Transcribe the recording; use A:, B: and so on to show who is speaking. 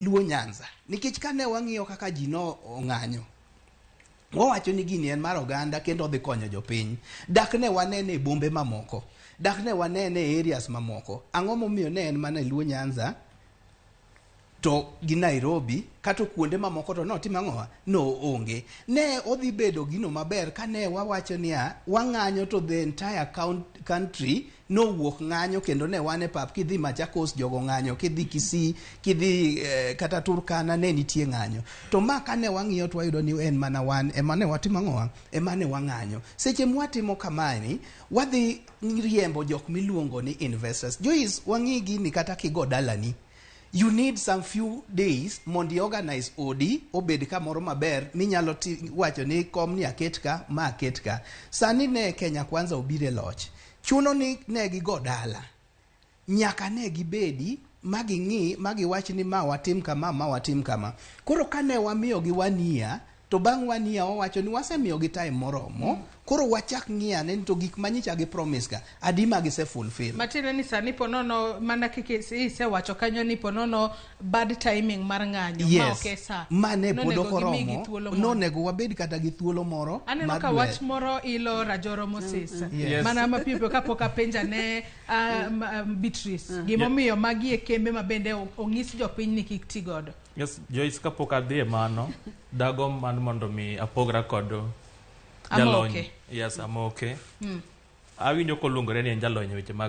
A: Luo Nyanza. Nikech kane wang'iyo kaka ji no ong'anyo, wawacho ni gini en mar oganda kendo odhi konyo jopiny. Dak ne wanene e bombe mamoko, dak ne wanene e areas mamoko. Ang'o momiyo ne en mana e Luo Nyanza to gi Nairobi kata kuonde mamoko to notimo ang'owa? No onge. Ne odhi bedo gino maber kane wawacho niya, wang'anyo to the entire country nowuok ng'anyo kendo ne wan e pap kidhi Machakos jogo ng'anyo kidhi Kisii kidhi eh, kata Turkana ne nitie ng'anyo to ma kane wang'iyo to wayudo ni en mana wan ema ne watimo ang'owa ema ne wang'anyo seche mwatimo kamaeni wadhi riembo jok miluongo ni investors Joyce wang'i gini kata kigo dalani you need some few days mondo i organize odi obed kamoro maber minyalo wacho ni kom ni aket ka ma aket ka sani ne Kenya Kwanza obiro e loch chuno ni ne gigo dala nyaka ne gibedi ma ging'i ma giwach ni ma watim kama ma watim kama koro kane wamiyogi one year to bang' one year wawacho ni wasemiyogi time moromo koro wachak ng'i ane ni to gik manyicha gi promise ka adi ma gise fulfill
B: Matiende ni sani ponono mana kaka isewacho kanyo ni ponono bad timing mar ng'anyo ma
A: yes
B: ok e sa.
A: ma ne pod
B: Nonego
A: ok
B: gimigi
A: oromo
B: thuolo moro.
A: nonego wabed kata gi thuolo moro
B: Aneno
A: mar
B: ka
A: dwe.
B: wach moro ilo Rajoro Moses.
A: Yes.
B: Mana mapiyo piyo kapok apenja ne Beatrice gimomiyo magi e kembe ma bende ong'is jopiny ni kik ti godo.
C: Yes, Joyce, kapok adhi e mano, dagomb mar mondo mi apogra kod jalony.
B: Amoke.
C: Yes, Amoke. Awinjo koluongore ni en jalony e weche mag